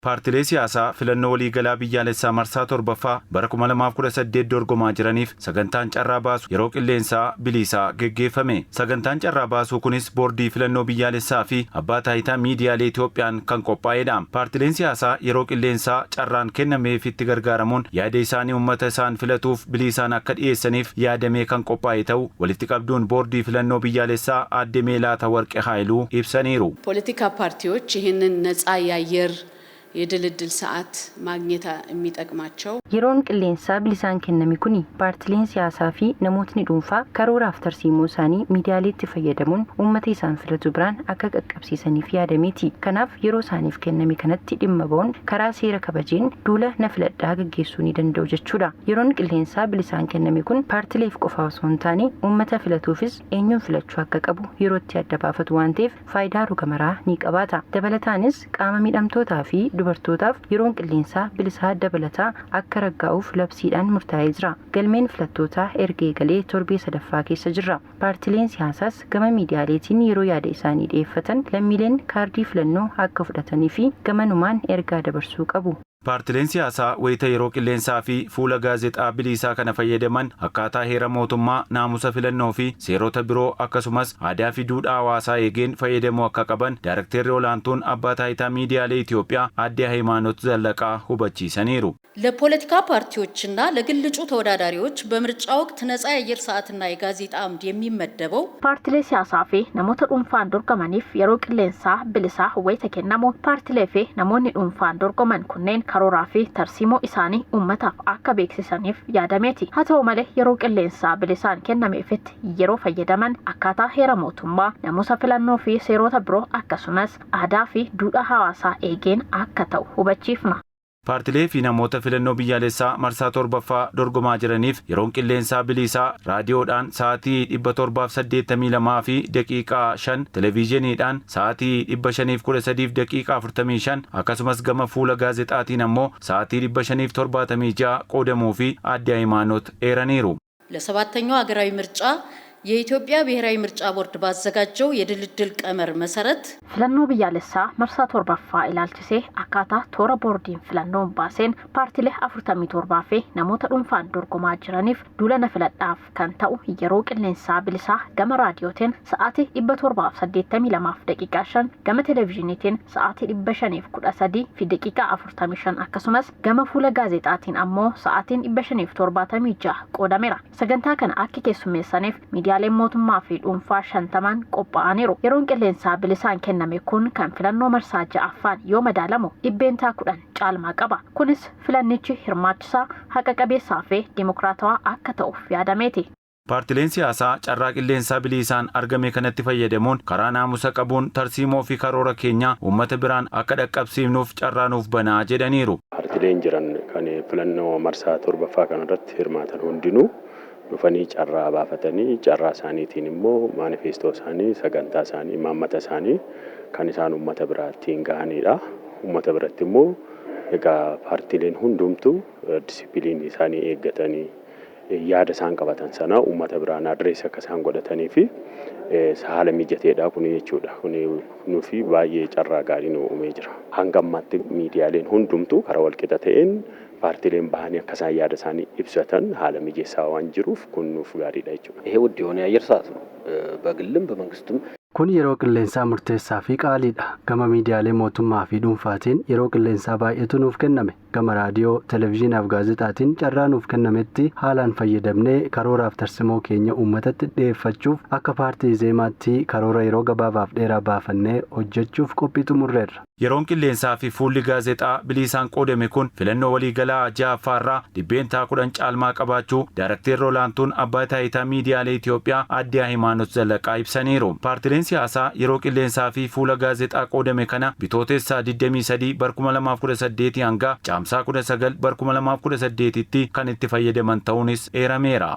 Paartilee siyaasaa filannoo waliigalaa biyyaalessaa marsaa 7ffaa bara 2018 dorgomaa jiraniif sagantaan carraa baasu yeroo qilleensaa biliisaa geggeeffame. Sagantaan carraa baasuu kunis Boordii Filannoo Biyyaalessaa fi Abbaa Taayitaa Miidiyaalee Itiyoophiyaan kan qophaa'edha. Paartileen siyaasaa yeroo qilleensaa carraan kennameefitti gargaaramuun yaada isaanii uummata isaan filatuuf biliisaan akka dhiyeessaniif yaadamee kan qophaa'e ta'uu Walitti qabduun Boordii Filannoo Biyyaalessaa Aadde Meelaatawarqi Haayiluu ibsaniiru. ፖለቲካ ፓርቲዎች ይህንን ነፃ የአየር የድልድል ሰዓት ማግኘት የሚጠቅማቸው Yeroon qilleensaa bilisaan kenname kuni paartileen siyaasaa fi namootni dhuunfaa karooraaf tarsiimoo isaanii miidiyaaleetti fayyadamuun uummata isaan filatu biraan akka qaqqabsiisaniif yaadameeti. Kanaaf yeroo isaaniif kenname kanatti dhimma ba'uun karaa seera kabajeen duula na filadhaa gaggeessuu ni danda'u jechuudha. Yeroon qilleensaa bilisaan kenname kun paartileef qofa osoo hin taane uummata filatuufis eenyuun filachuu akka qabu yeroo itti adda baafatu waan ta'eef faayidaa roga maraa ni qabaata. Dabalataanis qaama miidhamtootaa fi dubartootaaf yeroon qilleensaa bilisaa dabalataa akka raggaa'uuf labsiidhaan murtaa'ee jira. Galmeen filattootaa erga eegalee torbee sadaffaa keessa jirra. Paartileen siyaasaas gama miidiyaaleetiin yeroo yaada isaanii dhiyeeffatan lammiileen kaardii filannoo akka fudhataniifi gamanumaan ergaa dabarsuu qabu. Paartileen siyaasaa wayita yeroo qilleensaa fi fuula gaazexaa biliisaa kana fayyadaman akkaataa heera mootummaa, naamusa filannoo fi seerota biroo akkasumas aadaa fi duudhaa hawaasaa eegeen fayyadamuu akka qaban Daarekteerri Olaantuun Abbaa Taayitaa Miidiyaalee Itiyoophiyaa Aadde Hayimaanot Zallaqaa hubachiisaniiru. ለፖለቲካ ፓርቲዎችና ለግል እጩ ተወዳዳሪዎች በምርጫ ወቅት ነፃ የአየር ሰዓትና የጋዜጣ አምድ የሚመደበው Paartilee siyaasaa fi namoota dhuunfaan dorgomaniif yeroo qilleensaa bilisaa wayita kennamu paartilee fi namoonni dhuunfaan dorgoman kunneen karooraa fi tarsiimoo isaanii uummataaf akka beeksisaniif yaadameeti. Haa ta'u malee yeroo qilleensaa bilisaan kennameefitti yeroo fayyadaman akkaataa heera mootummaa, namusa filannoo fi seerota biroo akkasumas aadaa fi duudhaa hawaasaa eegeen akka ta'u hubachiifna. Paartilee fi namoota filannoo biyyaalessaa marsaa 7ffaa dorgomaa jiraniif yeroon qilleensaa biliisaa raadiyoodhaan sa'aatii 782:05, televiizhiniidhaan sa'aatii 513:45 akkasumas gama fuula gaazexaatiin ammoo sa'aatii 576 qoodamuufii Aadde Hayimaanot eeraniiru. ለሰባተኛው ሀገራዊ ምርጫ የኢትዮጵያ ብሔራዊ ምርጫ ቦርድ ባዘጋጀው የድልድል ቀመር መሰረት Filannoo biyyaalessaa marsaa 7ffaa ilaalchisee akkaataa toora boordiin filannoon baaseen paartilee 47 fi namoota dhuunfaan dorgomaa jiraniif duula na filadhaaf kan ta'u yeroo qilleensaa bilisaa gama raadiyootiin sa'aatii 782:05, gama televezyiiniitiin sa'aatii 513:45 akkasumas gama fuula gaazexaatiin ammoo sa'aatiin 576 qoodameera. Sagantaa kana akka keessummeessaniif miidiyaaleen mootummaa fi dhuunfaa 50n qophaa'aniiru. Yeroon qilleensaa bilisaan kenname kun kan filannoo marsaa ja'affaan yoo madaalamu 10% caalmaa qaba. Kunis filannichi hirmaachisaa, haqa qabeessaa fi dimokiraatawaa akka ta'uuf yaadameeti. Paartileen siyaasaa carraa qilleensaa biliisaan argame kanatti fayyadamuun karaa naamusa qabuun tarsiimoo fi karoora keenya uummata biraan akka dhaqqabsiifnuuf carraa nuuf banaa jedhaniiru. Paartileen jiran kan filannoo marsaa 7ffaa kanarratti hirmaatan hundinuu dhufanii carraa baafatanii carraa isaaniitiin immoo maanifeestoo isaanii, sagantaa isaanii, imaammata isaanii kan isaan uummata biraattiin gahanidha. Uummata biratti immoo egaa paartileen hundumtuu disipiliinii isaanii eeggatanii yaada isaan qabatan sana uummata biraan adrees akka isaan godhatanii fi haala mijateedha kun jechuudha. Kun nuufi baay'ee carraa gaarii nu uumee jira. Hanga ammaatti miidiyaaleen hundumtuu karaa walqixa ta'een paartileen bahanii akka isaan yaada isaanii ibsatan haala mijeessaa waan jiruuf kun nuuf gaariidha jechuudha. ይሄ ውድ የሆነ የአየር ሰዓት ነው። በግልም በመንግስትም Kun yeroo qilleensaa murteessaa fi qaaliidha. Gama miidiyaalee mootummaa fi dhuunfaatiin yeroo qilleensaa baay'eetu nuuf kenname. Gama raadiyoo, televezyiinaaf gaazexaatiin carraa nuuf kennametti haalaan fayyadamnee karooraaf tarsimoo keenya uummatatti dhiyeeffachuuf akka paartii Izeemaatti karoora yeroo gabaabaaf dheeraa baafannee hojjechuuf qophii xumurreerra. Yeroon qilleensaa fi fuulli gaazexaa biliisaan qoodame kun filannoo waliigalaa 6ffaarraa 10% caalmaa qabaachuu Daarekteerri Olaantuun Abbaa Taayitaa Miidiyaalee Itiyoophiyaa Aadde Hayimaanot Zallaqaa ibsaniiru. Paartileen siyaasaa yeroo qilleensaa fi fuula gaazexaa qoodame kana Bitootessa 23 bar 2018 hanga Caamsaa 19 bar 2018tti kan itti fayyadaman ta'uunis eerameera.